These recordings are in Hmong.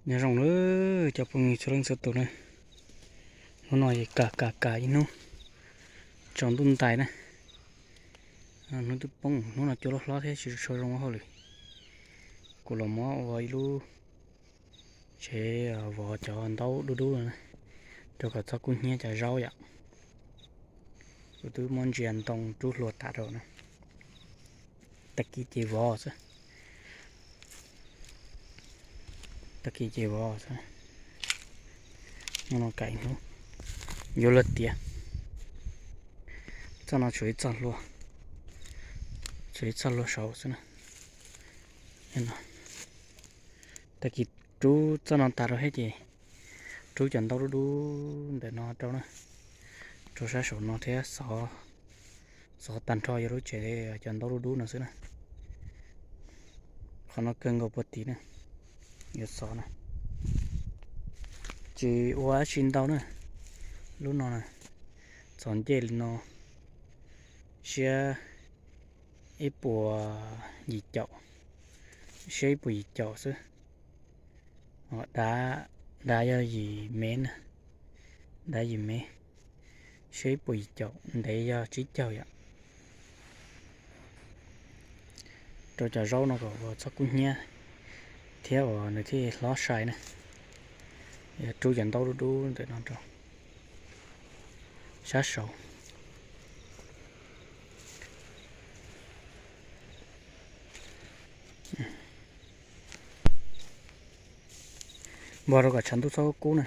Nyob zoo lawm cov phooj ywg txhua leej txhua tus na. Hnub no kam kam kam ib hnub tsaus ntuj ntais na. Hnub twb poob, hnub no cua loj hlob thiab tsis tshua zoo hauj lwm. Kuv los muab ua ib lub tsev vov cov ntaub dub dub no na, rau kom txhob kub hnyiab cov zaub yom. Kuv twb muab ntsia ntoo rub hlua tas rau na. Tag kis ces vov xwb. Tag kis ces vov xwb. Hnub no kam ib hnub yuav luag tiav. Txoj no tshuav ib txoj hlua, tshuav ib txoj hlua saud xwb na. Tag kis rub txoj no tas rau thiab ces rub cov ntaub dub dub ntawm no rau na, rau sab saum no thiab xov, xov tag nrho yog lub tsev cov ntaub dub dub no xwb na. Qhov no kawg nkaus puag tim na, yuav xov na. Tsis ua dab tsi ntau na, lub no na, txog ncej li no siab ib puas yim caum, siab ib puas yim caum xwb. Dav, dav yog yim mev na, dav yim mev, siab ib puas yim caum, ntev yog tsib caug yom. Rau cov zaub no kom uas txhob kub hnyiab thiab uas nws thiaj hlob sai na. Rub cov ntaub dub dub ntawm no rau sab saud. Npog rau kom tshav ntuj txhob kub na.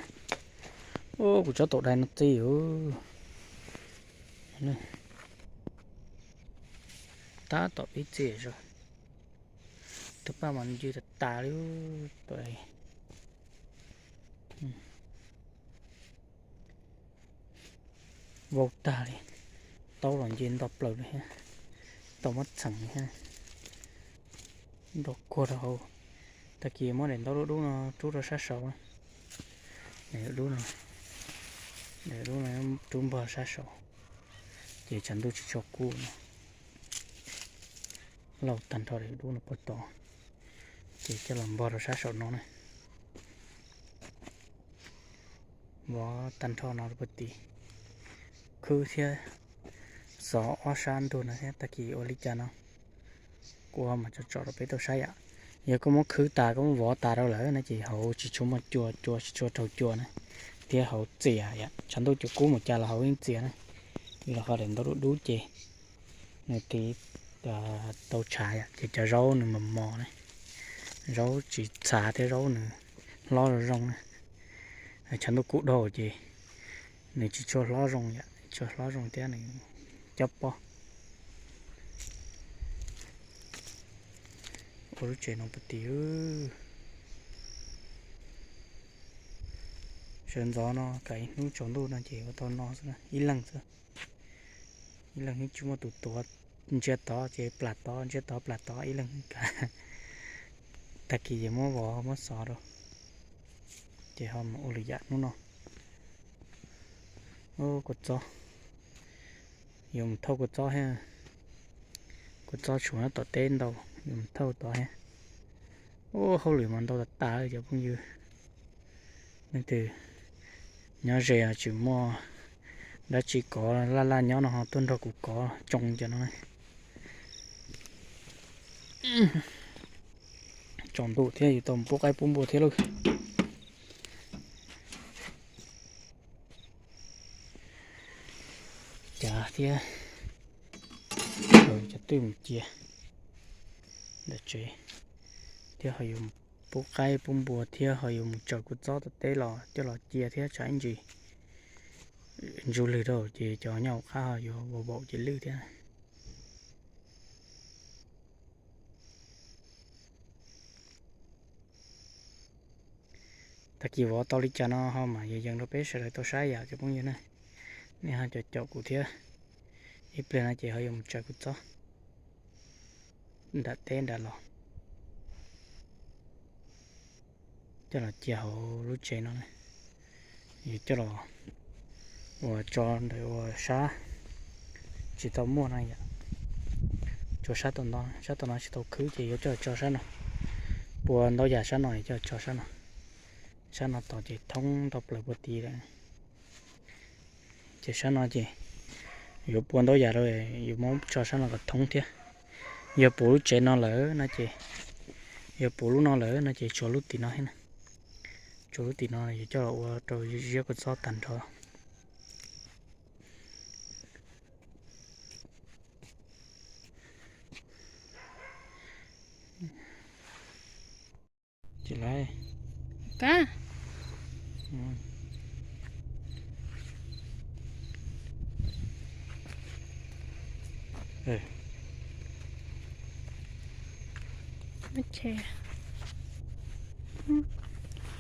Kuv tsob taum dai no txi. Tab tom pib txi zog. Tus paj mas ncw tas tas li. Vau tag li, taub los nce nto plaws li thiab, tau muab txheem li thiab. Nrov kuag rau hauv. Tag kis muab daim ntaub dub dub no rub rau sab saud. Daim dub no, daim dub no rub npog sab saud, ces tshav ntuj tsis tshua kub no. Lauj tag nrho daim dub no puag tod, ces coj los npog rau sab saum no na. Vov tag nrho no rau puag tim, khwb thiab xov ob sab ntug no thiab. Tag kis ua li cas no kuv ho mam tsom tsom rau peb tau saib yom. Yog koj muab khwb tas koj muab vov tas rau lawm no ces hauv tsis tshua muaj cua, cua tsis tshua raug cua na, thiab hauv txias yom. Tshav ntuj cua kub mus cas los hauv yeej txias na. Los ho daim ntaub dub dub ces nws tiv tau tshav yom, ces cov zaub nws mos mos na, zaub tsis txhav thiab zaub nws hlob zoo zoo na. Tshav ntuj kub dhau ces nws tsis tshua hlob zoo yom, tsis tshua hlob zoo thiab nws cob pob. Ua lub tsev no puag tim. Sawv ntxov no kam ib hnub tsaus ntuj no ces ua tau no xwb na, ib leeg xwb. Ib leeg yeej tsis muaj tus tuav, ntsia tod ces plam tod, ntsia tod plam tod, ib leeg yeej kam. Tag kis ces muab vov muab xov rau, ces ho mus ua lwm yam hnub no. Kua txob, yuav mus thauj kua txob thiab. Kua txob tshuav nyob tom teb ntau, yuav mus thauj tod thiab. Ua hauj lwm mas ntau tas tas li cov phooj ywg. Leej twg nyob ze tsis muaj dab tsi kov laj laj nyob no ho tuaj nrog kuv kov tsoo cov no. Tsaus ntuj thiab yuav tau pub qaib pub npua thiab lauj. Cav thiab, cov twj mus cia ntawm tsev, thiab ho yuav pub qaib pub npua thiab ho yuav mus tsaws kua txob tom teb los coj los cia thiab tsam ib ntsis ntsuj lwg rau ces cov nyob hauv qab ho yuav vau vaum ces lwj thiab. Tag kis vov tau li cas no ho mam yees yees rau peb sawv daws tau saib yom cov phooj ywg na. Nej ho caum caum kuv thiab, ib pliag no ces ho yuav mus tsaws kua txob nram teb nram los, coj los cia hauv lub tsev no na. Yuav coj los ua tso ntawm ua sab tsis tau muaj no yom. Tso sab tom no, sab tom no tsis tau khwb ces yuav coj los tso sab no. Pua ntau yam sab no yuav coj los tso sab no. Sab no tos ces thoob tau plaws puag tid lawm. Ces sab no ces yuav pua ntaub yas rau, yuav muab tso sab no kom thoob thiab. Yog puv lub tsev no lawm no ces, yog puv lub no lawm no ces tshuav lub tim no thiab na. Tshuav lub tim no yuav coj los ua rau ziab kua txob tag nrho. Ces lawv, ka,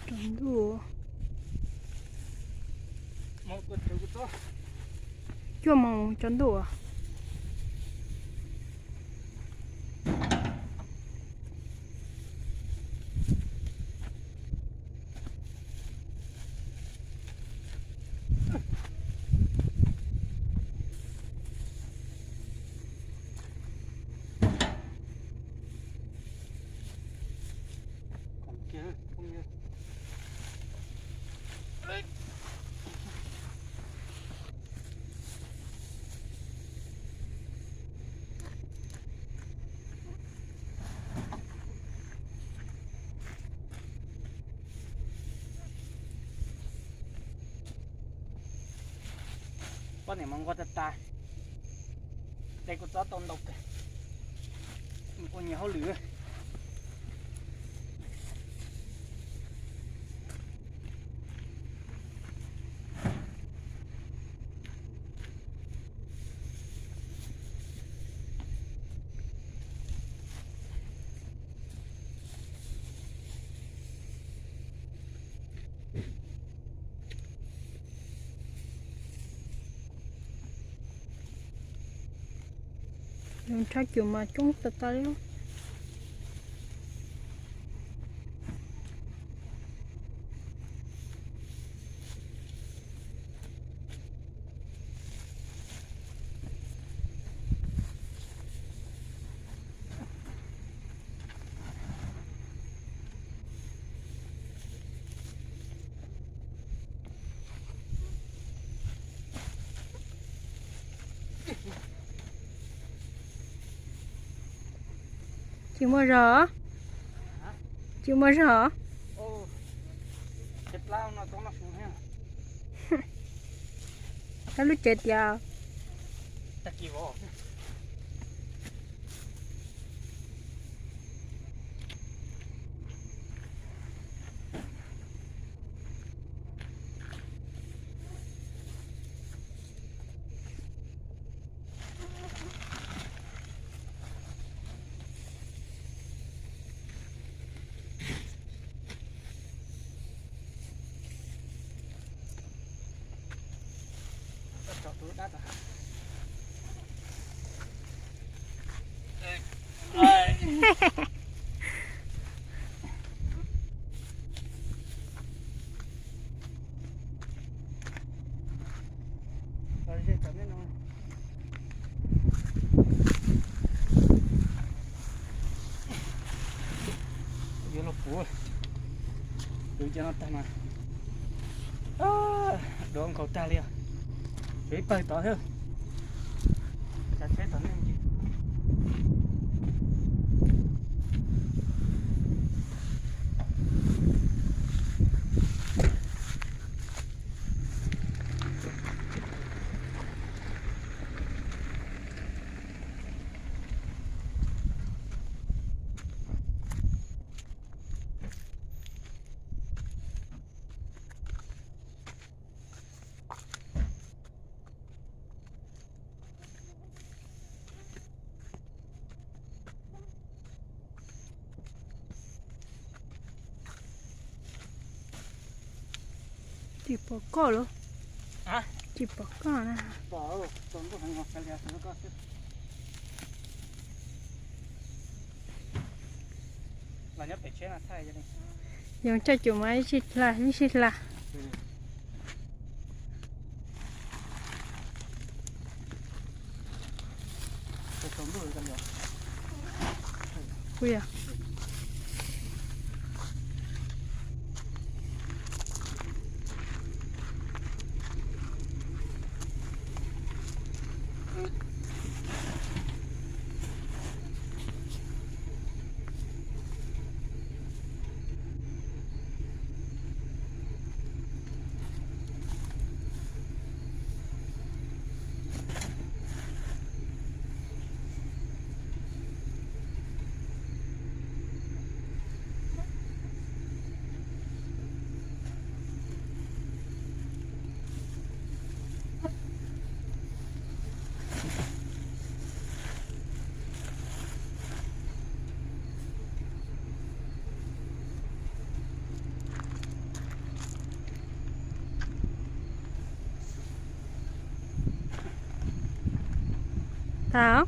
tso ntuj, cuaj moos tso ntuj. Poj niam mas nquag tag tas, de kua txob tau ntau kawg, ua nyias hauj lwm. Zoo tshaj cum mas coob tas tas li. Tsis muaj zog, tsis muaj zog. Kab lub tsev tias. Yuav luag puv, yuav cov no tag mas, duav nkhaus tag li os. Tshuav ib pawg tod thiab, tsav tsheb tom nej. Tsis pom koj los? Tsis pom koj na. Yog tshaj cum mas ib sij hla ib sij hla. Kuv yog. Tas,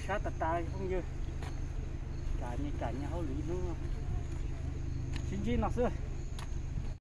sab tas tas phooj ywg. Kam nyias kam nyias hauj lwm ib hnub, sib ntsib no xwb.